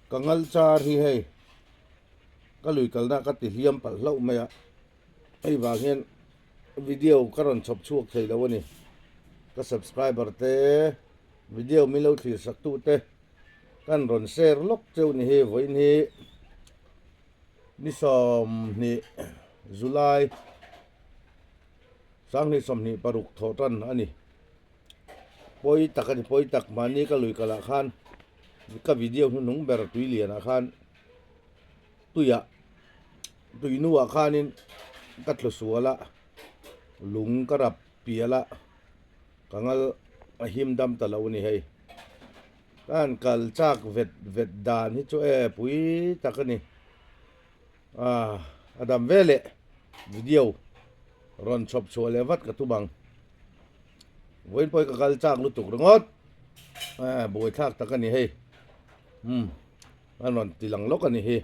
Ka ngal char hi hei ka lui kalna ka ti hliam palh hlauh mai a, hei vang hian video ka rawn chhawp chhuak thei lo a ni. Ka subscriber te video min lo thlir sak tu te kan rawn share lawk cheu ni hi vawiin hi ni 20 July 2026 thawh tan a ni. Pawi tak a ni, pawi tak mahni ka lui kalah khan ka video hnuhnung ber tui lianah khan tuiah tui nuah khanin ka tlu sual a, lung ka rap pial a, ka ngal a him dam ta lo a ni hei. Ka han kal chak vet vet dan hi chu e pui tak a ni. Ah a dam ve leh video rawn chhawp chhuah leh vat ka tum ang. Vawiin pawh hi ka kal chak lutuk ringawt eh buaithlak tak a ni hei umm a rawn ti lang lawk a ni hi.